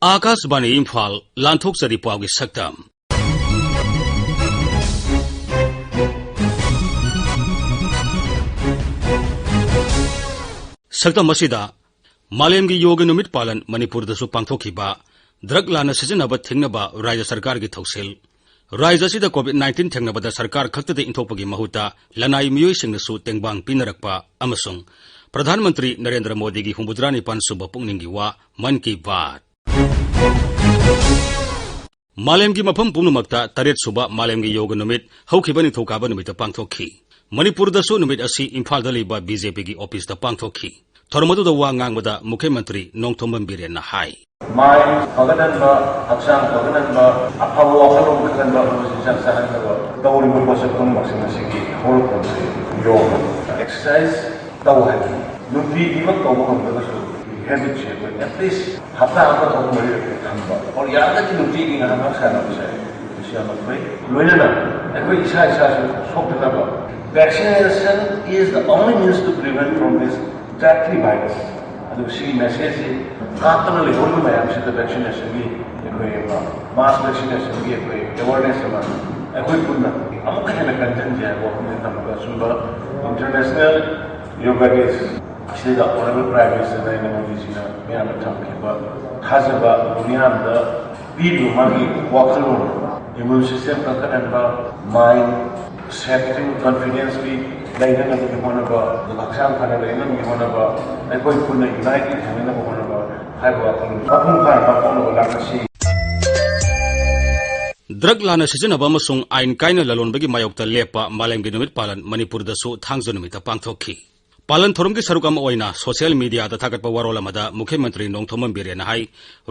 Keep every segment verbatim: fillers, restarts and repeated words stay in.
ꯑꯥꯀꯥꯁꯕꯥꯅꯤ ꯏꯝꯐꯥꯜ, ꯂꯥꯟꯊꯣꯛꯆꯔꯤ ꯄꯥꯎꯒꯤ ꯁꯛꯇꯝ꯫ ꯁꯛꯇꯝ ꯑꯁꯤꯗ ꯃꯥꯂꯦꯝꯒꯤ ꯌꯣꯒ ꯅꯨꯃꯤꯠ ꯄꯥꯂꯟ ꯃꯅꯤꯄꯨꯔꯗꯁꯨ ꯄꯥꯡꯊꯣꯛꯈꯤꯕ, ꯗ꯭ꯔꯒ ꯂꯥꯟꯅ ꯁꯤꯖꯤꯟꯅꯕ ꯊꯤꯡꯅꯕ ꯔꯥꯖ꯭ꯌ ꯁꯔꯀꯥꯔꯒꯤ ꯊꯧꯁꯤꯜ, ꯔꯥꯖ꯭ꯌ ꯑꯁꯤꯗ ꯀꯣꯚꯤꯗ ꯅꯥꯏꯟꯇꯤꯟ ꯊꯦꯡꯅꯕꯗ ꯁꯔꯀꯥꯔ ꯈꯛꯇꯗ ꯏꯟꯊꯣꯛꯄꯒꯤ ꯃꯍꯨꯠꯇ ꯂꯅꯥꯏ ꯃꯤꯑꯣꯏꯁꯤꯡꯅꯁꯨ ꯇꯦꯡꯕꯥꯡ ꯄꯤꯅꯔꯛꯄ ꯑꯃꯁꯨꯡ ꯄ꯭ꯔꯙꯥꯟ ꯃꯟꯇ꯭ꯔꯤ ꯅꯔꯦꯟꯗ꯭ꯔ ꯃꯣꯗꯤꯒꯤ ꯍꯨꯝꯐꯨꯇꯔꯥ ꯅꯤꯄꯥꯟ ꯁꯨꯕ ꯄꯨꯛꯅꯤꯡꯒꯤ ꯋꯥ, ꯃꯟ ꯀꯤ ꯕꯥꯠ꯫ ꯃꯥꯂꯦꯝꯒꯤ ꯃꯐꯝ ꯄꯨꯝꯅꯃꯛꯇ ꯇꯔꯦꯠ ꯁꯨꯕ ꯃꯥꯂꯦꯝꯒꯤ ꯌꯣꯒ ꯅꯨꯃꯤꯠ ꯍꯧꯈꯤꯕ ꯅꯤꯡꯊꯧꯀꯥꯕ ꯅꯨꯃꯤꯠꯇ ꯄꯥꯡꯊꯣꯛꯈꯤ꯫ ꯃꯅꯤꯄꯨꯔꯗꯁꯨ ꯅꯨꯃꯤꯠ ꯑꯁꯤ ꯏꯝꯐꯥꯜꯗ ꯂꯩꯕ ꯕꯤ ꯖꯦ ꯄꯤꯒꯤ ꯑꯣꯐꯤꯁꯇ ꯄꯥꯡꯊꯣꯛꯈꯤ꯫ ꯊꯧꯔꯝ ꯑꯗꯨꯗ ꯋꯥ ꯉꯥꯡꯕꯗ ꯃꯨꯈ꯭ꯌ ꯃꯟꯇ꯭ꯔꯤ ꯅꯣꯡꯊꯣꯝꯕꯝ ꯕꯤꯔꯦꯟꯅ ꯍꯥꯏ, ꯃꯥꯏꯟ ꯐꯒꯠꯍꯟꯕ, ꯍꯛꯆꯥꯡ ꯐꯒꯠꯍꯟꯕ, ꯑꯐꯕ ꯋꯥꯈꯜꯂꯣꯟ ꯈꯜꯍꯟꯕ ꯑꯃꯁꯨꯡ ꯆꯥꯛ ꯆꯥꯍꯟꯗꯕ ꯇꯧꯔꯤꯕ ꯄꯣꯠꯁꯛ ꯄꯨꯝꯅꯃꯛꯁꯤꯡ ꯑꯁꯤꯒꯤ ꯍꯧꯔꯛꯐꯝꯁꯦ ꯌꯣꯒ꯫ ꯑꯦꯛꯁꯔꯁꯥꯏꯁ ꯇꯧ ꯍꯥꯏꯕꯅꯤ꯫ ꯅꯨꯡꯇꯤꯒꯤꯃꯛ ꯇꯧꯕ ꯉꯝꯗ꯭ꯔꯒꯁꯨ ꯍꯦꯕꯤꯠꯁꯦ ꯑꯩꯈꯣꯏ ꯑꯦꯠꯂꯤꯁ ꯍꯞꯇꯥ ꯑꯃꯗ ꯑꯍꯨꯝ ꯃꯔꯤꯔꯛꯇꯤ ꯊꯝꯕ, ꯑꯣꯔ ꯌꯥꯔꯒꯗꯤ ꯅꯨꯡꯇꯤꯒꯤ ꯉꯥꯏꯍꯥꯛ ꯉꯥꯏꯍꯥꯛ ꯁꯥꯟꯅꯕꯁꯦ ꯃꯁꯤ ꯌꯥꯝꯅ ꯐꯩ꯫ ꯂꯣꯏꯅꯅ ꯑꯩꯈꯣꯏ ꯏꯁꯥ ꯏꯁꯥꯁꯨ ꯁꯣꯛꯇꯅꯕ, vaccination is the only means to prevent from this deadly virus꯫ ꯑꯗꯨ ꯁꯤꯒꯤ ꯃꯦꯁꯦꯖꯁꯤ ꯀꯥꯞꯇꯅ ꯂꯩꯍꯧꯔꯤꯕ ꯃꯌꯥꯝꯁꯤꯗ ꯚꯦꯛꯁꯤꯅꯦꯁꯟꯒꯤ ꯑꯩꯈꯣꯏ ꯃꯥꯁ ꯚꯦꯛꯁꯤꯅꯦꯁꯟꯒꯤ ꯑꯩꯈꯣꯏ ꯑꯦꯋꯥꯔꯅꯦꯁ ꯑꯃ ꯑꯩꯈꯣꯏ ꯄꯨꯟꯅ ꯑꯃꯨꯛꯀ ꯍꯦꯟꯅ ꯀꯟꯖꯟꯁꯦ ꯍꯥꯏꯕ ꯋꯥꯐꯝꯁꯦ ꯊꯝꯃꯒ ꯑꯁꯨꯝꯕ ꯏꯟꯇꯔꯅꯦꯁꯅꯦꯜ ꯌꯣꯒꯥ ꯗꯦ ꯑꯁꯤꯗ ꯑꯣꯅꯔꯦꯕꯜ ꯄ꯭ꯔꯥꯏꯝ ꯃꯤꯅꯤꯁꯇꯔ ꯅꯔꯦꯟꯗ꯭ꯔ ꯃꯣꯗꯤꯖꯤꯅ ꯃꯌꯥꯝꯗ ꯊꯝꯈꯤꯕ ꯊꯥꯖꯕ, ꯃꯤꯌꯥꯝꯗ ꯄꯤꯔꯤꯕ ꯃꯥꯒꯤ ꯋꯥꯈꯜꯂꯣꯟ, ꯏꯃ꯭ꯌꯨꯟ ꯁꯤꯁꯇꯦꯝ ꯀꯟꯈꯠꯍꯟꯕ, ꯃꯥꯏꯟ ꯁꯦꯐꯇꯤꯡ ꯀꯟꯐꯤꯗꯦꯟꯁꯀꯤ ꯂꯩꯅꯅꯕꯒꯤ ꯍꯣꯠꯅꯕ, ꯑꯗꯨꯒ ꯍꯛꯆꯥꯡ ꯐꯅ ꯂꯩꯅꯕꯒꯤ ꯍꯣꯠꯅꯕ, ꯑꯩꯈꯣꯏ ꯄꯨꯟꯅ ꯌꯨꯅꯥꯏꯇꯦꯗ ꯍꯤꯡꯅꯅꯕ ꯍꯣꯠꯅꯕ ꯍꯥꯏꯕ ꯋꯥꯈꯜꯂꯣꯟ ꯃꯄꯨꯡ ꯐꯥꯅ ꯄꯥꯡꯊꯣꯛꯅꯕ ꯂꯥꯛꯄꯁꯤ꯫ ꯗ꯭ꯔꯒ ꯂꯥꯟꯅ ꯁꯤꯖꯤꯟꯅꯕ ꯑꯃꯁꯨꯡ ꯑꯥꯏꯟ ꯀꯥꯏꯅ ꯂꯂꯣꯟꯕꯒꯤ ꯃꯥꯌꯣꯛꯇ ꯂꯦꯞꯄ ꯃꯥꯂꯦꯝꯒꯤ ꯅꯨꯃꯤꯠ ꯄꯥꯂꯟ ꯃꯅꯤꯄꯨꯔꯗꯁꯨ ꯊꯥꯡꯖ ꯅꯨꯃꯤꯠꯇ ꯄꯥꯡꯊꯣꯛꯈꯤ꯫ ꯄꯥꯂꯟ ꯊꯧꯔꯝꯒꯤ ꯁꯔꯨꯛ ꯑꯃ ꯑꯣꯏꯅ ꯁꯣꯁꯤꯌꯦꯜ ꯃꯤꯗꯤꯌꯥꯗ ꯊꯥꯒꯠꯄ ꯋꯥꯔꯣꯜ ꯑꯃꯗ ꯃꯨꯈ꯭ꯌ ꯃꯟꯇ꯭ꯔꯤ ꯅꯣꯡꯊꯣꯝꯕꯝ ꯕꯤꯔꯦꯟꯅ ꯍꯥꯏ,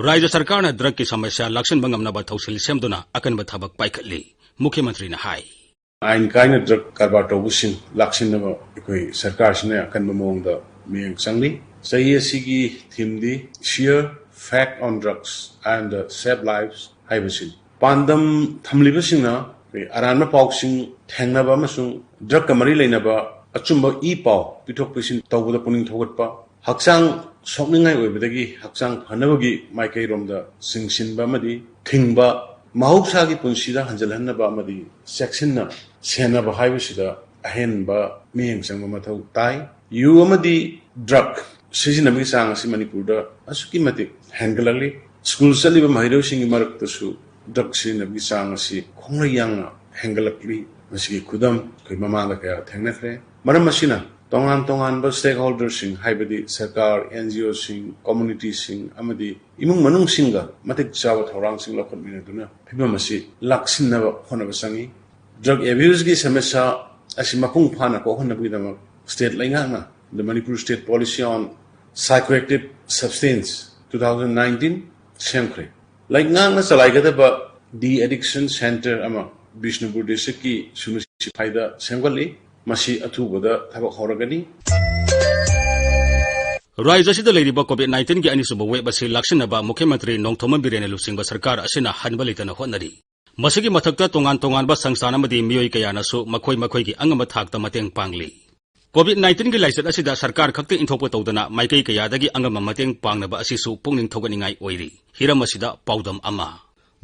ꯔꯥꯖ꯭ꯌ ꯁꯔꯀꯥꯔꯅ ꯗ꯭ꯔꯒꯀꯤ ꯁꯃꯁ꯭ꯌꯥ ꯂꯥꯛꯁꯤꯟꯕ ꯉꯝꯅꯕ ꯊꯧꯁꯤꯜ ꯁꯦꯝꯗꯨꯅ ꯑꯀꯟꯕ ꯊꯕꯛ ꯄꯥꯏꯈꯠꯂꯤ꯫ ꯃꯨꯈ꯭ꯌ ꯃꯟꯇ꯭ꯔꯤꯅ ꯍꯥꯏ, ꯑꯥꯏꯟ ꯀꯥꯏꯅ ꯗ꯭ꯔꯒ ꯀꯔꯕꯥꯔ ꯇꯧꯕꯁꯤꯡ ꯂꯥꯛꯁꯤꯟꯅꯕ ꯑꯩꯈꯣꯏ ꯁꯔꯀꯥꯔꯁꯤꯅ ꯑꯀꯟꯕ ꯃꯑꯣꯡꯗ ꯃꯤꯠꯌꯦꯡ ꯆꯪꯂꯤ꯫ ꯆꯍꯤ ꯑꯁꯤꯒꯤ ꯊꯤꯝꯗꯤ Share Fact on Drugs and Save Lives ꯍꯥꯏꯕꯁꯤꯅꯤ꯫ ꯄꯥꯟꯗꯝ ꯊꯝꯂꯤꯕꯁꯤꯡꯅ ꯑꯩꯈꯣꯏ ꯑꯔꯥꯟꯕ ꯄꯥꯎꯁꯤꯡ ꯊꯦꯡꯅꯕ ꯑꯃꯁꯨꯡ ꯗ꯭ꯔꯒꯀ ꯃꯔꯤ ꯂꯩꯅꯕ ꯑꯆꯨꯝꯕ ꯏ ꯄꯥꯎ ꯄꯤꯊꯣꯛ ꯄꯤꯁꯤꯟ ꯇꯧꯕꯗ ꯄꯨꯛꯅꯤꯡ ꯊꯧꯒꯠꯄ, ꯍꯛꯆꯥꯡ ꯁꯣꯛꯅꯤꯡꯉꯥꯏ ꯑꯣꯏꯕꯗꯒꯤ ꯍꯛꯆꯥꯡ ꯐꯅꯕꯒꯤ ꯃꯥꯏꯀꯩꯔꯣꯝꯗ ꯆꯤꯡꯁꯤꯟꯕ ꯑꯃꯗꯤ ꯊꯤꯡꯕ, ꯃꯍꯧꯁꯥꯒꯤ ꯄꯨꯟꯁꯤꯗ ꯍꯟꯖꯤꯜꯍꯟꯅꯕ ꯑꯃꯗꯤ ꯆꯦꯛꯁꯤꯟꯅ ꯁꯦꯟꯅꯕ ꯍꯥꯏꯕꯁꯤꯗ ꯑꯍꯦꯟꯕ ꯃꯤꯠꯌꯦꯡ ꯆꯪꯕ ꯃꯊꯧ ꯇꯥꯏ꯫ ꯌꯨ ꯑꯃꯗꯤ ꯗ꯭ꯔꯒ ꯁꯤꯖꯤꯟꯅꯕꯒꯤ ꯆꯥꯡ ꯑꯁꯤ ꯃꯅꯤꯄꯨꯔꯗ ꯑꯁꯨꯛꯀꯤ ꯃꯇꯤꯛ ꯍꯦꯟꯒꯠꯂꯛꯂꯤ꯫ ꯁ꯭ꯀꯨꯜ ꯆꯠꯂꯤꯕ ꯃꯍꯩꯔꯣꯏꯁꯤꯡꯒꯤ ꯃꯔꯛꯇꯁꯨ ꯗ꯭ꯔꯒ ꯁꯤꯖꯤꯟꯅꯕꯒꯤ ꯆꯥꯡ ꯑꯁꯤ ꯈꯣꯡꯂꯩ ꯌꯥꯡꯅ ꯍꯦꯟꯒꯠꯂꯛꯂꯤ꯫ ꯃꯁꯤꯒꯤ ꯈꯨꯗꯝ ꯑꯩꯈꯣꯏ ꯃꯃꯥꯡꯗ ꯀꯌꯥ ꯊꯦꯡꯅꯈ꯭ꯔꯦ꯫ ꯃꯔꯝ ꯑꯁꯤꯅ ꯇꯣꯉꯥꯟ ꯇꯣꯉꯥꯟꯕ ꯁ꯭ꯇꯦꯛꯍꯣꯜꯗꯔꯁꯤꯡ, ꯍꯥꯏꯕꯗꯤ ꯁꯔꯀꯥꯔ, ꯑꯦꯟ ꯖꯤ ꯑꯣꯁꯤꯡ, ꯀꯝꯃꯨꯅꯤꯇꯤꯁꯤꯡ ꯑꯃꯗꯤ ꯏꯃꯨꯡ ꯃꯅꯨꯡꯁꯤꯡꯒ ꯃꯇꯤꯛ ꯆꯥꯕ ꯊꯧꯔꯥꯡꯁꯤꯡ ꯂꯧꯈꯠꯃꯤꯟꯅꯗꯨꯅ ꯐꯤꯕꯝ ꯑꯁꯤ ꯂꯥꯛꯁꯤꯟꯅꯕ ꯍꯣꯠꯅꯕ ꯆꯪꯏ꯫ ꯗ꯭ꯔꯒ ꯑꯦꯕ꯭ꯌꯨꯁꯀꯤ ꯁꯃꯁ꯭ꯌꯥ ꯑꯁꯤ ꯃꯄꯨꯡ ꯐꯥꯅ ꯀꯣꯛꯍꯟꯅꯕꯒꯤꯗꯃꯛ ꯁ꯭ꯇꯦꯠ ꯂꯩꯉꯥꯛꯅ The Manipur State Policy on Psychoactive Substance two thousand nineteen ꯁꯦꯝꯈ꯭ꯔꯦ꯫ ꯂꯩꯉꯥꯛꯅ ꯆꯂꯥꯏꯒꯗꯕ ꯗꯤ ꯑꯦꯗꯤꯛꯁꯟ ꯁꯦꯟꯇꯔ ꯑꯃ ꯕꯤꯁꯅꯨꯄꯨꯔ ꯗꯤꯁꯇ꯭ꯔꯤꯛꯀꯤ ꯁꯨꯅꯨꯁꯤꯐꯥꯏꯗ ꯁꯦꯝꯒꯠꯂꯤ꯫ ꯃꯁꯤ ꯑꯊꯨꯕꯗ ꯊꯕꯛ ꯍꯧꯔꯒꯅꯤ꯫ ꯔꯥꯖ꯭ꯌ ꯑꯁꯤꯗ ꯂꯩꯔꯤꯕ ꯀꯣꯚꯤꯗ ꯅꯥꯏꯟꯇꯤꯟꯒꯤ ꯑꯅꯤꯁꯨꯕ ꯋꯦꯕ ꯑꯁꯤ ꯂꯥꯛꯁꯤꯟꯅꯕ ꯃꯨꯈ꯭ꯌ ꯃꯟꯇ꯭ꯔꯤ ꯅꯣꯡꯊꯣꯝꯕꯝ ꯕꯤꯔꯦꯟꯅ ꯂꯨꯆꯤꯡꯕ ꯁꯔꯀꯥꯔ ꯑꯁꯤꯅ ꯍꯟꯕ ꯂꯩꯇꯅ ꯍꯣꯠꯅꯔꯤ꯫ ꯃꯁꯤꯒꯤ ꯃꯊꯛꯇ ꯇꯣꯉꯥꯟ ꯇꯣꯉꯥꯟꯕ ꯁꯪꯁꯊꯥꯟ ꯑꯃꯗꯤ ꯃꯤꯑꯣꯏ ꯀꯌꯥꯅꯁꯨ ꯃꯈꯣꯏ ꯃꯈꯣꯏꯒꯤ ꯑꯉꯝꯕ ꯊꯥꯛꯇ ꯃꯇꯦꯡ ꯄꯥꯡꯂꯤ꯫ ꯀꯣꯚꯤꯗ ꯅꯥꯏꯟꯇꯤꯟꯒꯤ ꯂꯥꯏꯆꯠ ꯑꯁꯤꯗ ꯁꯔꯀꯥꯔ ꯈꯛꯇ ꯏꯟꯊꯣꯛꯄ ꯇꯧꯗꯅ ꯃꯥꯏꯀꯩ ꯀꯌꯥꯗꯒꯤ ꯑꯉꯝꯕ ꯃꯇꯦꯡ ꯄꯥꯡꯅꯕ ꯑꯁꯤꯁꯨ ꯄꯨꯛꯅꯤꯡ ꯊꯧꯒꯠꯅꯤꯡꯉꯥꯏ ꯑꯣꯏꯔꯤ꯫ ꯍꯤꯔꯝ ꯑꯁꯤꯗ ꯄꯥꯎꯗꯝ ꯑꯃ꯫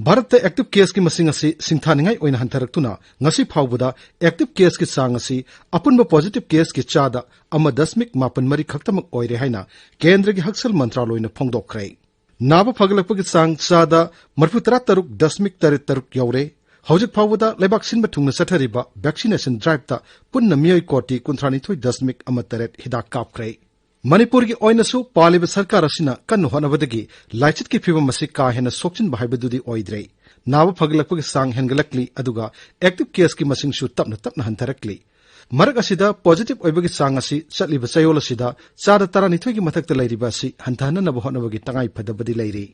ꯚꯥꯔꯠꯇ ꯑꯦꯛꯇꯤꯚ ꯀꯦꯁꯀꯤ ꯃꯁꯤꯡ ꯑꯁꯤ ꯁꯤꯡꯊꯥꯅꯤꯡꯉꯥꯏ ꯑꯣꯏꯅ ꯍꯟꯊꯔꯛꯇꯨꯅ ꯉꯁꯤ ꯐꯥꯎꯕꯗ ꯑꯦꯛꯇꯤꯚ ꯀꯦꯁꯀꯤ ꯆꯥꯡ ꯑꯁꯤ ꯑꯄꯨꯟꯕ ꯄꯣꯖꯤꯇꯤꯚ ꯀꯦꯁꯀꯤ ꯆꯥꯗ ꯑꯃ ꯗꯁꯃꯤꯛ ꯃꯥꯄꯟ ꯃꯔꯤ ꯈꯛꯇꯃꯛ ꯑꯣꯏꯔꯦ ꯍꯥꯏꯅ ꯀꯦꯟꯗ꯭ꯔꯒꯤ ꯍꯛꯁꯦꯜ ꯃꯟꯇ꯭ꯔꯥꯂꯣꯏꯅ ꯐꯣꯡꯗꯣꯛꯈ꯭ꯔꯦ꯫ ꯅꯥꯕ ꯐꯒꯠꯂꯛꯄꯒꯤ ꯆꯥꯡ ꯆꯥꯗ ꯃꯔꯤꯐꯨ ꯇꯔꯥ ꯇꯔꯨꯛ ꯗꯁꯃꯤꯛ ꯇꯔꯦꯠ ꯇꯔꯨꯛ ꯌꯧꯔꯦ꯫ ꯍꯧꯖꯤꯛ ꯐꯥꯎꯕꯗ ꯂꯩꯕꯥꯛ ꯁꯤꯟꯕ ꯊꯨꯡꯅ ꯆꯠꯊꯔꯤꯕ ꯚꯦꯛꯁꯤꯅꯦꯁꯟ ꯗ꯭ꯔꯥꯏꯚꯇ ꯄꯨꯟꯅ ꯃꯤꯑꯣꯏ ꯀꯣꯇꯤ ꯀꯨꯟꯊ꯭ꯔꯥ ꯅꯤꯊꯣꯏ ꯗꯁꯃꯤꯛ ꯑꯃ ꯇꯔꯦꯠ ꯍꯤꯗꯥꯛ ꯀꯥꯞꯈ꯭ꯔꯦ꯫ ꯃꯅꯤꯄꯨꯔꯒꯤ ꯑꯣꯏꯅꯁꯨ ꯄꯥꯜꯂꯤꯕ ꯁꯔꯀꯥꯔ ꯑꯁꯤꯅ ꯀꯟꯅ ꯍꯣꯠꯅꯕꯗꯒꯤ ꯂꯥꯏꯆꯠꯀꯤ ꯐꯤꯕꯝ ꯑꯁꯤ ꯀꯥ ꯍꯦꯟꯅ ꯁꯣꯛꯆꯤꯟꯕ ꯍꯥꯏꯕꯗꯨꯗꯤ ꯑꯣꯏꯗ꯭ꯔꯦ꯫ ꯅꯥꯕ ꯐꯒꯠꯂꯛꯄꯒꯤ ꯆꯥꯡ ꯍꯦꯟꯒꯠꯂꯛꯂꯤ, ꯑꯗꯨꯒ ꯑꯦꯛꯇꯤꯚ ꯀꯦꯁꯀꯤ ꯃꯁꯤꯡꯁꯨ ꯇꯞꯅ ꯇꯞꯅ ꯍꯟꯊꯔꯛꯂꯤ꯫ ꯃꯔꯛ ꯑꯁꯤꯗ ꯄꯣꯖꯤꯇꯤꯚ ꯑꯣꯏꯕꯒꯤ ꯆꯥꯡ ꯑꯁꯤ ꯆꯠꯂꯤꯕ ꯆꯌꯣꯜ ꯑꯁꯤꯗ ꯆꯥꯗ ꯇꯔꯥꯅꯤꯊꯣꯏꯒꯤ ꯃꯊꯛꯇ ꯂꯩꯔꯤꯕ ꯑꯁꯤ ꯍꯟꯊꯍꯟꯅꯕ ꯍꯣꯠꯅꯕꯒꯤ ꯇꯉꯥꯏ ꯐꯗꯕꯗꯤ ꯂꯩꯔꯤ꯫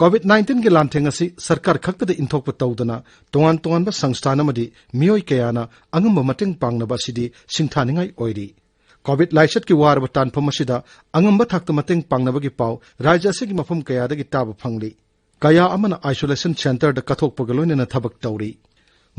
ꯀꯣꯚꯤꯗ ꯅꯥꯏꯟꯇꯤꯟꯒꯤ ꯂꯥꯟꯊꯦꯡ ꯑꯁꯤ ꯁꯔꯀꯥꯔ ꯈꯛꯇꯗ ꯏꯟꯊꯣꯛꯄ ꯇꯧꯗꯅ ꯇꯣꯉꯥꯟ ꯇꯣꯉꯥꯟꯕ ꯁꯪꯁꯊꯥꯟ ꯑꯃꯗꯤ ꯃꯤꯑꯣꯏ ꯀꯌꯥꯅ ꯑꯉꯝꯕ ꯃꯇꯦꯡ ꯄꯥꯡꯅꯕ ꯑꯁꯤꯗꯤ ꯁꯤꯡꯊꯥꯅꯤꯡꯉꯥꯏ ꯑꯣꯏꯔꯤ꯫ ꯀꯣꯚꯤꯗ ꯂꯥꯏꯆꯠꯀꯤ ꯋꯥꯔꯕ ꯇꯥꯟꯐꯝ ꯑꯁꯤꯗ ꯑꯉꯝꯕ ꯊꯥꯛꯇ ꯃꯇꯦꯡ ꯄꯥꯡꯅꯕꯒꯤ ꯄꯥꯎ ꯔꯥꯖ꯭ꯌ ꯑꯁꯤꯒꯤ ꯃꯐꯝ ꯀꯌꯥꯗꯒꯤ ꯇꯥꯕ ꯐꯪꯂꯤ꯫ ꯀꯌꯥ ꯑꯃꯅ ꯑꯥꯏꯁꯣꯂꯦꯁꯟ ꯁꯦꯟꯇꯔꯗ ꯀꯠꯊꯣꯛꯄꯒ ꯂꯣꯏꯅꯅ ꯊꯕꯛ ꯇꯧꯔꯤ꯫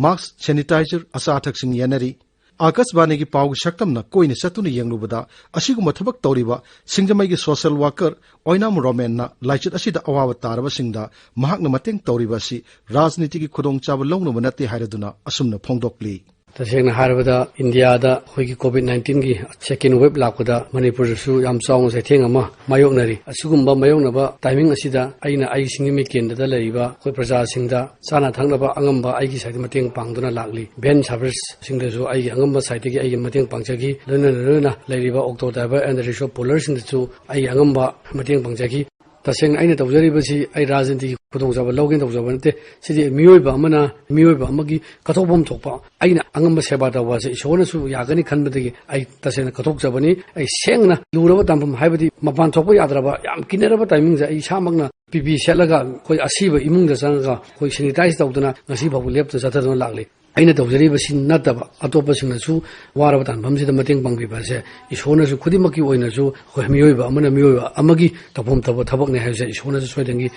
ꯃꯥꯁꯛ, ꯁꯦꯅꯤꯇꯥꯏꯖꯔ, ꯑꯆꯥ ꯑꯊꯛꯁꯤꯡ ꯌꯦꯟꯅꯔꯤ꯫ ꯑꯥꯀꯥꯁꯕꯥꯅꯤꯒꯤ ꯄꯥꯎꯒꯤ ꯁꯛꯇꯝꯅ ꯀꯣꯏꯅ ꯆꯠꯇꯨꯅ ꯌꯦꯡꯂꯨꯕꯗ, ꯑꯁꯤꯒꯨꯝꯕ ꯊꯕꯛ ꯇꯧꯔꯤꯕ ꯁꯤꯡꯖꯃꯩꯒꯤ social worker ꯑꯣꯏꯅꯥꯝ ꯔꯣꯃꯦꯟꯅ ꯂꯥꯏꯆꯠ ꯑꯁꯤꯗ ꯑꯋꯥꯕ ꯇꯥꯔꯕꯁꯤꯡꯗ ꯃꯍꯥꯛꯅ ꯃꯇꯦꯡ ꯇꯧꯔꯤꯕ ꯑꯁꯤ ꯔꯥꯖꯅꯤꯇꯤꯒꯤ ꯈꯨꯗꯣꯡꯆꯥꯕ ꯂꯧꯅꯕ ꯅꯠꯇꯦ ꯍꯥꯏꯔꯗꯨꯅ ꯑꯁꯨꯝꯅ ꯐꯣꯡꯗꯣꯛꯂꯤ꯫ ꯇꯁꯦꯡꯅ ꯍꯥꯏꯔꯕꯗ, ꯏꯟꯗꯤꯌꯥꯗ ꯑꯩꯈꯣꯏꯒꯤ COVID nineteenꯒꯤ second wave ꯂꯥꯛꯄꯗ ꯃꯅꯤꯄꯨꯔꯗꯁꯨ ꯌꯥꯝ ꯆꯥꯎꯅ ꯆꯩꯊꯦꯡ ꯑꯃ ꯃꯥꯌꯣꯛꯅꯔꯤ꯫ ꯑꯁꯤꯒꯨꯝꯕ ꯃꯥꯌꯣꯛꯅꯕ timing ꯑꯁꯤꯗ ꯑꯩꯅ ꯑꯩ ꯁꯤꯡꯖꯃꯩ ꯀꯦꯟꯗ꯭ꯔꯗ ꯂꯩꯔꯤꯕ ꯑꯩꯈꯣꯏ ꯄ꯭ꯔꯖꯥꯁꯤꯡꯗ ꯆꯥꯅ ꯊꯛꯅꯕ ꯑꯉꯝꯕ ꯑꯩꯒꯤ side ꯃꯇꯦꯡ ꯄꯥꯡꯗꯨꯅ ꯂꯥꯛꯂꯤ꯫ Van serviceꯁꯤꯡꯗꯁꯨ ꯑꯩꯒꯤ ꯑꯉꯝꯕ sideꯇꯒꯤ ꯑꯩꯒꯤ ꯃꯇꯦꯡ ꯄꯥꯡꯖꯈꯤ꯫ ꯂꯣꯏꯅꯅ ꯂꯣꯏꯅꯅ ꯂꯩꯔꯤꯕ auto driver and rickshaw pullerꯁꯤꯡꯗꯁꯨ ꯑꯩꯒꯤ ꯑꯉꯝꯕ ꯃꯇꯦꯡ ꯄꯥꯡꯖꯈꯤ꯫ ꯇꯁꯦꯡꯅ ꯑꯩꯅ ꯇꯧꯖꯔꯤꯕꯁꯤ ꯑꯩ ꯔꯥꯖꯅꯤꯇꯤꯒꯤ ꯈꯨꯗꯣꯡꯆꯥꯕ ꯂꯧꯒꯦꯅ ꯇꯧꯖꯕ ꯅꯠꯇꯦ꯫ ꯁꯤꯗꯤ ꯃꯤꯑꯣꯏꯕ ꯑꯃꯅ ꯃꯤꯑꯣꯏꯕ ꯑꯃꯒꯤ ꯀꯠꯊꯣꯛꯐꯝ ꯊꯣꯛꯄ ꯑꯩꯅ ꯑꯉꯝꯕ ꯁꯦꯕꯥ ꯇꯧꯕ ꯑꯁꯤ ꯏꯁꯣꯔꯅꯁꯨ ꯌꯥꯒꯅꯤ ꯈꯟꯕꯗꯒꯤ ꯑꯩ ꯇꯁꯦꯡꯅ ꯀꯠꯊꯣꯛꯆꯕꯅꯤ꯫ ꯑꯩ ꯁꯦꯡꯅ ꯂꯨꯔꯕ ꯇꯥꯟꯐꯝ, ꯍꯥꯏꯕꯗꯤ ꯃꯄꯥꯟ ꯊꯣꯛꯄ ꯌꯥꯗ꯭ꯔꯕ, ꯌꯥꯝ ꯀꯤꯅꯔꯕ timingꯁꯦ ꯑꯩ ꯏꯁꯥꯃꯛꯅ PPE ꯁꯦꯠꯂꯒ ꯑꯩꯈꯣꯏ ꯑꯁꯤꯕ ꯏꯃꯨꯡꯗ ꯆꯪꯉꯒ ꯑꯩꯈꯣꯏ sanitize ꯇꯧꯗꯨꯅ ꯉꯁꯤ ꯐꯥꯎꯕ ꯂꯦꯞꯇ ꯆꯠꯊꯗꯨꯅ ꯂꯥꯛꯂꯤ꯫ ꯑꯩꯅ ꯇꯧꯖꯔꯤꯕꯁꯤ ꯅꯠꯇꯕ ꯑꯇꯣꯞꯄꯁꯤꯡꯅꯁꯨ ꯋꯥꯔꯕ ꯇꯥꯟꯐꯝꯁꯤꯗ ꯃꯇꯦꯡ ꯄꯥꯡꯕꯤꯕ ꯑꯁꯦ ꯏꯁꯣꯔꯅꯁꯨ ꯈꯨꯗꯤꯡꯃꯛꯀꯤ ꯑꯣꯏꯅꯁꯨ ꯑꯩꯈꯣꯏ ꯃꯤꯑꯣꯏꯕ ꯑꯃꯅ ꯃꯤꯑꯣꯏꯕ ꯑꯃꯒꯤ ꯇꯧꯐꯝ ꯊꯣꯛꯄ ꯊꯕꯛꯅꯤ ꯍꯥꯏꯕꯁꯦ ꯏꯁꯣꯔꯅꯁꯨ ꯁꯣꯏꯗꯅꯒꯤ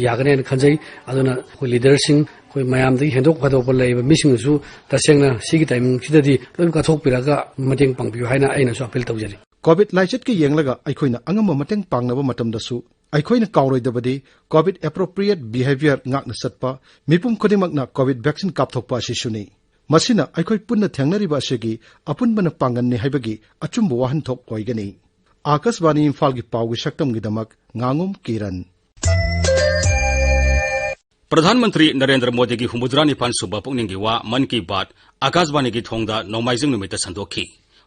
ꯌꯥꯒꯅꯤ ꯍꯥꯏꯅ ꯈꯟꯖꯩ꯫ ꯑꯗꯨꯅ ꯑꯩꯈꯣꯏ leaderꯁꯤꯡ, ꯑꯩꯈꯣꯏ ꯃꯌꯥꯝꯗꯒꯤ ꯍꯦꯟꯗꯣꯛ ꯄꯥꯊꯣꯛꯄ ꯂꯩꯔꯤꯕ ꯃꯤꯁꯤꯡꯅꯁꯨ ꯇꯁꯦꯡꯅ ꯁꯤꯒꯤ timingꯁꯤꯗꯗꯤ ꯂꯣꯏꯅ ꯀꯠꯊꯣꯛꯄꯤꯔꯒ ꯃꯇꯦꯡ ꯄꯥꯡꯕꯤꯌꯨ ꯍꯥꯏꯅ ꯑꯩꯅꯁꯨ appeal ꯇꯧꯖꯔꯤ꯫ COVID ꯂꯥꯏꯆꯠꯀ ꯌꯦꯡꯂꯒ ꯑꯩꯈꯣꯏꯅ ꯑꯉꯝꯕ ꯃꯇꯦꯡ ꯄꯥꯡꯅꯕ ꯃꯇꯝꯗꯁꯨ ꯑꯩꯈꯣꯏꯅ ꯀꯥꯎꯔꯣꯏꯗꯕꯗꯤ COVID appropriate behaviour ꯉꯥꯛꯅ ꯆꯠꯄ, ꯃꯤꯄꯨꯝ ꯈꯨꯗꯤꯡꯃꯛꯅ COVID vaccine ꯀꯥꯞꯊꯣꯛꯄ ꯑꯁꯤꯁꯨꯅꯤ꯫ ꯃꯁꯤꯅ ꯑꯩꯈꯣꯏ ꯄꯨꯟꯅ ꯊꯦꯡꯅꯔꯤꯕ ꯑꯁꯤꯒꯤ ꯑꯄꯨꯟꯕꯅ ꯄꯥꯡꯒꯜꯅꯤ ꯍꯥꯏꯕꯒꯤ ꯑꯆꯨꯝꯕ ꯋꯥꯍꯟꯊꯣꯛ ꯑꯣꯏꯒꯅꯤ꯫ ꯑꯥꯀꯥꯁꯕꯥꯅꯤ ꯏꯝꯐꯥꯜꯒꯤ ꯄꯥꯎꯒꯤ ꯁꯛꯇꯝꯒꯤꯗꯃꯛ ꯉꯥꯉꯣꯝ ꯀꯤꯔꯟ꯫ ꯄ꯭ꯔꯙꯥꯟ ꯃꯟꯇ꯭ꯔꯤ ꯅꯔꯦꯟꯗ꯭ꯔ ꯃꯣꯗꯤꯒꯤ ꯍꯨꯝꯐꯨꯇꯔꯥ ꯅꯤꯄꯥꯟ ꯁꯨꯕ ꯄꯨꯛꯅꯤꯡꯒꯤ ꯋꯥ ꯃꯟ ꯀꯤ ꯕꯥꯠ ꯑꯥꯀꯥꯁꯕꯥꯅꯤꯒꯤ ꯊꯣꯡꯗ ꯅꯣꯡꯃꯥꯏꯖꯤꯡ ꯅꯨꯃꯤꯠꯇ ꯁꯟꯗꯣꯛꯈꯤ꯫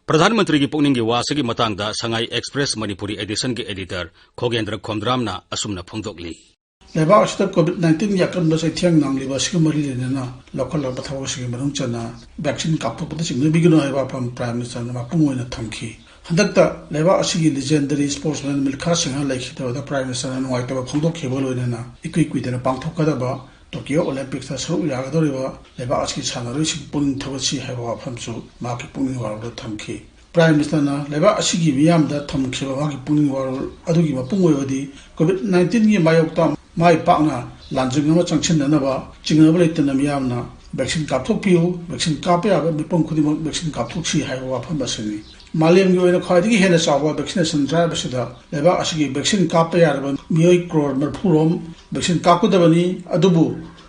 ꯄ꯭ꯔꯙꯥꯟ ꯃꯟꯇ꯭ꯔꯤꯒꯤ ꯄꯨꯛꯅꯤꯡꯒꯤ ꯋꯥ ꯑꯁꯤꯒꯤ ꯃꯇꯥꯡꯗ ꯁꯉꯥꯏ ꯑꯦꯛꯁꯄ꯭ꯔꯦꯁ ꯃꯅꯤꯄꯨꯔꯤ ꯑꯦꯗꯤꯁꯟꯒꯤ editor ꯈꯣꯒꯦꯟꯗ꯭ꯔ ꯈꯣꯝꯗ꯭ꯔꯥꯝꯅ ꯑꯁꯨꯝꯅ ꯐꯣꯡꯗꯣꯛꯂꯤ꯫ ꯂꯩꯕꯥꯛ ꯑꯁꯤꯗ COVID nineteenꯒꯤ ꯑꯀꯟꯕ ꯆꯩꯊꯦꯡ ꯅꯪꯂꯤꯕ ꯑꯁꯤꯒ ꯃꯔꯤ ꯂꯩꯅꯅ ꯂꯧꯈꯠꯂꯛꯄ ꯊꯕꯛꯁꯤꯡꯒꯤ ꯃꯅꯨꯡ ꯆꯟꯅ vaccine ꯀꯥꯞꯊꯣꯛꯄꯗ ꯆꯤꯡꯅꯕꯤꯒꯅꯨ ꯍꯥꯏꯕ ꯋꯥꯐꯝ Prime Ministerꯅ ꯃꯄꯨꯡ ꯑꯣꯏꯅ ꯊꯝꯈꯤ꯫ ꯍꯟꯗꯛꯇ ꯂꯩꯕꯥꯛ ꯑꯁꯤꯒꯤ legendary sportsman ꯃꯤꯜꯈꯥ ꯁꯤꯡꯍ ꯂꯩꯈꯤꯗꯕꯗ Prime Ministerꯅ ꯅꯨꯡꯉꯥꯏꯇꯕ ꯐꯣꯡꯗꯣꯛꯈꯤꯕꯒ ꯂꯣꯏꯅꯅ ꯏꯀꯨꯏ ꯀꯨꯏꯗꯅ ꯄꯥꯡꯊꯣꯛꯀꯗꯕ Tokyo Olympicsꯇ ꯁꯔꯨꯛ ꯌꯥꯒꯗꯧꯔꯤꯕ ꯂꯩꯕꯥꯛ ꯑꯁꯤꯒꯤ ꯁꯥꯟꯅꯔꯣꯏꯁꯤꯡ ꯄꯨꯛꯅꯤꯡ ꯊꯧꯒꯠꯁꯤ ꯍꯥꯏꯕ ꯋꯥꯐꯝꯁꯨ ꯃꯍꯥꯛꯀꯤ ꯄꯨꯛꯅꯤꯡ ꯋꯥꯔꯣꯜꯗ ꯊꯝꯈꯤ꯫ Prime Ministerꯅ ꯂꯩꯕꯥꯛ ꯑꯁꯤꯒꯤ ꯃꯤꯌꯥꯝꯗ ꯊꯝꯈꯤꯕ ꯃꯥꯒꯤ ꯄꯨꯛꯅꯤꯡ ꯋꯥꯔꯣꯜ ꯑꯗꯨꯒꯤ ꯃꯄꯨꯡ ꯑꯣꯏꯕꯗꯤ COVID nineteenꯒꯤ ꯃꯥꯌꯣꯛꯇ ꯃꯥꯏ ꯄꯥꯛꯅ ꯂꯥꯟꯖꯤꯡ ꯑꯃ ꯆꯪꯁꯤꯟꯅꯅꯕ ꯆꯤꯡꯅꯕ ꯂꯩꯇꯅ ꯃꯤꯌꯥꯝꯅ ꯚꯦꯛꯁꯤꯟ ꯀꯥꯞꯊꯣꯛꯄꯤꯌꯨ, ꯚꯦꯛꯁꯤꯟ ꯀꯥꯞꯄ ꯌꯥꯕ ꯃꯤꯄꯨꯝ ꯈꯨꯗꯤꯡꯃꯛ ꯚꯦꯛꯁꯤꯟ ꯀꯥꯞꯊꯣꯛꯁꯤ ꯍꯥꯏꯕ ꯋꯥꯐꯝ ꯑꯁꯤꯅꯤ꯫ ꯃꯥꯂꯦꯝꯒꯤ ꯑꯣꯏꯅ ꯈ꯭ꯋꯥꯏꯗꯒꯤ ꯍꯦꯟꯅ ꯆꯥꯎꯕ ꯚꯦꯛꯁꯤꯅꯦꯁꯟ ꯗ꯭ꯔꯥꯏꯚ ꯑꯁꯤꯗ ꯂꯩꯕꯥꯛ ꯑꯁꯤꯒꯤ ꯚꯦꯛꯁꯤꯟ ꯀꯥꯞꯄ ꯌꯥꯔꯕ ꯃꯤꯑꯣꯏ ꯀ꯭ꯔꯣꯔ ꯃꯔꯤꯐꯨ ꯔꯣꯝ ꯚꯦꯛꯁꯤꯟ ꯀꯥꯞꯀꯗꯕꯅꯤ꯫ ꯑꯗꯨꯕꯨ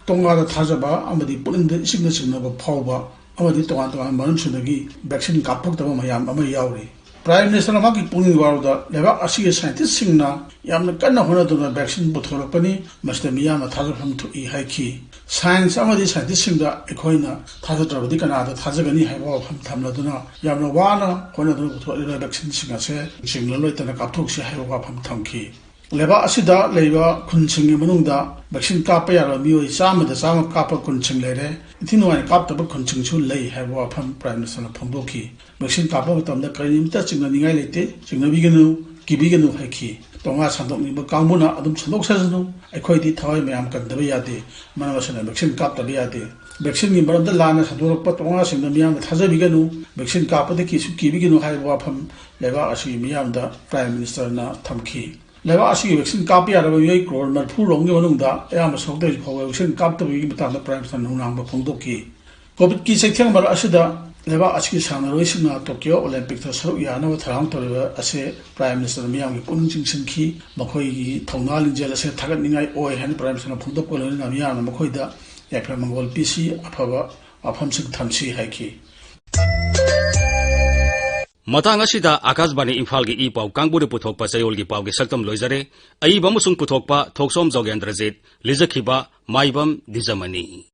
ꯇꯣꯉꯥꯟꯅ ꯊꯥꯖꯕ ꯑꯃꯗꯤ ꯄꯨꯛꯅꯤꯡꯗ ꯏꯆꯤꯛꯅ ꯆꯤꯡꯅꯕ ꯐꯥꯎꯕ ꯑꯃꯗꯤ ꯇꯣꯉꯥꯟ ꯇꯣꯉꯥꯟꯕ ꯃꯔꯝꯁꯤꯡꯗꯒꯤ ꯚꯦꯛꯁꯤꯟ ꯀꯥꯞꯊꯣꯛꯇꯕ ꯃꯌꯥꯝ ꯑꯃ ꯌꯥꯎꯔꯤ꯫ ꯄ꯭ꯔꯥꯏꯝ ꯃꯤꯅꯤꯁꯇꯔꯅ ꯃꯍꯥꯛꯀꯤ ꯄꯨꯛꯅꯤꯡ ꯋꯥꯔꯣꯜꯗ ꯂꯩꯕꯥꯛ ꯑꯁꯤꯒꯤ ꯁꯥꯏꯟꯇꯤꯁꯁꯤꯡꯅ ꯌꯥꯝꯅ ꯀꯟꯅ ꯍꯣꯠꯅꯗꯨꯅ ꯚꯦꯛꯁꯤꯟ ꯄꯨꯊꯣꯔꯛꯄꯅꯤ, ꯃꯁꯤꯗ ꯃꯤꯌꯥꯝꯅ ꯊꯥꯖꯐꯝ ꯊꯣꯛꯏ ꯍꯥꯏꯈꯤ꯫ ꯁꯥꯏꯟꯁ ꯑꯃꯗꯤ ꯁꯥꯏꯟꯇꯤꯁꯁꯤꯡꯗ ꯑꯩꯈꯣꯏꯅ ꯊꯥꯖꯗ꯭ꯔꯕꯗꯤ ꯀꯅꯥꯗ ꯊꯥꯖꯒꯅꯤ ꯍꯥꯏꯕ ꯋꯥꯐꯝ ꯊꯝꯂꯗꯨꯅ ꯌꯥꯝꯅ ꯋꯥꯅ ꯍꯣꯠꯅꯗꯨꯅ ꯄꯨꯊꯣꯛꯂꯤꯕ ꯚꯦꯛꯁꯤꯟꯁꯤꯡ ꯑꯁꯦ ꯆꯤꯡꯅ ꯂꯣꯏꯇꯅ ꯀꯥꯞꯊꯣꯛꯁꯤ ꯍꯥꯏꯕ ꯋꯥꯐꯝ ꯊꯝꯈꯤ꯫ ꯂꯩꯕꯥꯛ ꯑꯁꯤꯗ ꯂꯩꯕ ꯈꯨꯟꯁꯤꯡꯒꯤ ꯃꯅꯨꯡꯗ ꯚꯦꯛꯁꯤꯟ ꯀꯥꯞꯄ ꯌꯥꯔꯕ ꯃꯤꯑꯣꯏ ꯆꯥꯝꯃꯗ ꯆꯥꯝꯃ ꯀꯥꯞꯄ ꯈꯨꯟꯁꯤꯡ ꯂꯩꯔꯦ꯫ ꯏꯟꯊꯤ ꯅꯨꯡꯉꯥꯏꯅ ꯀꯥꯞꯇꯕ ꯈꯨꯟꯁꯤꯡꯁꯨ ꯂꯩ ꯍꯥꯏꯕ ꯋꯥꯐꯝ ꯄ꯭ꯔꯥꯏꯝ ꯃꯤꯅꯤꯁꯇꯔꯅ ꯐꯣꯡꯗꯣꯛꯈꯤ꯫ ꯚꯦꯛꯁꯤꯟ ꯀꯥꯞꯄ ꯃꯇꯝꯗ ꯀꯔꯤꯝꯇ ꯆꯤꯡꯅꯅꯤꯡꯉꯥꯏ ꯂꯩꯇꯦ, ꯆꯤꯡꯅꯕꯤꯒꯅꯨ, ꯀꯤꯕꯤꯒꯅꯨ ꯍꯥꯏꯈꯤ꯫ ꯇꯣꯉꯥ ꯁꯟꯗꯣꯛꯅꯤꯡꯕ ꯀꯥꯡꯕꯨꯅ ꯑꯗꯨꯝ ꯁꯟꯗꯣꯛꯆꯁꯅꯨ, ꯑꯩꯈꯣꯏꯗꯤ ꯊꯋꯥꯏ ꯃꯌꯥꯝ ꯀꯟꯗꯕ ꯌꯥꯗꯦ, ꯃꯔꯝ ꯑꯁꯤꯅ ꯚꯦꯛꯁꯤꯟ ꯀꯥꯞꯇꯕ ꯌꯥꯗꯦ꯫ ꯚꯦꯛꯁꯤꯟꯒꯤ ꯃꯔꯝꯗ ꯂꯥꯟꯅ ꯁꯟꯗꯣꯔꯛꯄ ꯇꯣꯉꯥꯁꯤꯡꯗ ꯃꯤꯌꯥꯝꯅ ꯊꯥꯖꯕꯤꯒꯅꯨ, ꯚꯦꯛꯁꯤꯟ ꯀꯥꯞꯄꯗ ꯀꯤꯁꯨ ꯀꯤꯕꯤꯒꯅꯨ ꯍꯥꯏꯕ ꯋꯥꯐꯝ ꯂꯩꯕꯥꯛ ꯑꯁꯤꯒꯤ ꯃꯤꯌꯥꯝꯗ ꯄ꯭ꯔꯥꯏꯝ ꯃꯤꯅꯤꯁꯇꯔꯅ ꯊꯝꯈꯤ꯫ ꯂꯩꯕꯥꯛ ꯑꯁꯤꯒꯤ ꯚꯦꯛꯁꯤꯟ ꯀꯥꯞꯄ ꯌꯥꯔꯕ ꯃꯤꯑꯣꯏ ꯀ꯭ꯔꯣꯔ ꯃꯔꯤꯐꯨ ꯔꯣꯝꯒꯤ ꯃꯅꯨꯡꯗ ꯑꯌꯥꯝꯕ ꯁꯔꯨꯛꯇ ꯍꯧꯖꯤꯛ ꯐꯥꯎꯕ ꯚꯦꯛꯁꯤꯟ ꯀꯥꯞꯇꯕꯒꯤ ꯃꯇꯥꯡꯗ ꯄ꯭ꯔꯥꯏꯝ ꯃꯤꯅꯤꯁꯇꯔꯅ ꯅꯨꯡꯅꯥꯡꯕ ꯐꯣꯡꯗꯣꯛꯈꯤ꯫ ꯀꯣꯚꯤꯗꯀꯤ ꯆꯩꯊꯦꯡ ꯃꯔꯛ ꯑꯁꯤꯗ ꯂꯩꯕꯥꯛ ꯑꯁꯤꯒꯤ ꯁꯥꯟꯅꯔꯣꯏꯁꯤꯡꯅ ꯇꯣꯀꯤꯌꯣ ꯑꯣꯂꯦꯝꯄꯤꯛꯇ ꯁꯔꯨꯛ ꯌꯥꯅꯕ ꯊꯧꯔꯥꯡ ꯇꯧꯔꯤꯕ ꯑꯁꯦ ꯄ꯭ꯔꯥꯏꯝ ꯃꯤꯅꯤꯁꯇꯔꯅ ꯃꯤꯌꯥꯝꯒꯤ ꯄꯨꯛꯅꯤꯡ ꯆꯤꯡꯁꯤꯟꯈꯤ꯫ ꯃꯈꯣꯏꯒꯤ ꯊꯧꯅꯥ ꯂꯤꯡꯖꯦꯜ ꯑꯁꯦ ꯊꯥꯒꯠꯅꯤꯡꯉꯥꯏ ꯑꯣꯏ ꯍꯥꯏꯅ ꯄ꯭ꯔꯥꯏꯝ ꯃꯤꯅꯤꯁꯇꯔꯅ ꯐꯣꯡꯗꯣꯛꯄꯒ ꯂꯣꯏꯅꯅ ꯃꯤꯌꯥꯝꯅ ꯃꯈꯣꯏꯗ ꯌꯥꯏꯐ ꯃꯪꯒꯣꯜ ꯄꯤꯁꯤ, ꯑꯐꯕ ꯋꯥꯐꯝꯁꯤꯡ ꯊꯝꯁꯤ ꯍꯥꯏꯈꯤ꯫ ꯃꯇꯥꯡ ꯑꯁꯤꯗ ꯑꯥꯀꯥꯁꯕꯥꯅꯤ ꯏꯝꯐꯥꯜꯒꯤ ꯏ ꯄꯥꯎ ꯀꯥꯡꯕꯨꯅ ꯄꯨꯊꯣꯛꯄ ꯆꯌꯣꯜꯒꯤ ꯄꯥꯎꯒꯤ ꯁꯛꯇꯝ ꯂꯣꯏꯖꯔꯦ꯫ ꯑꯏꯕ ꯑꯃꯁꯨꯡ ꯄꯨꯊꯣꯛꯄ ꯊꯣꯛꯆꯣꯝ ꯖꯣꯒꯦꯟꯗ꯭ꯔꯖꯤꯠ, ꯂꯤꯖꯈꯤꯕ ꯃꯥꯏꯕꯝ ꯗꯤꯖꯃꯅꯤ꯫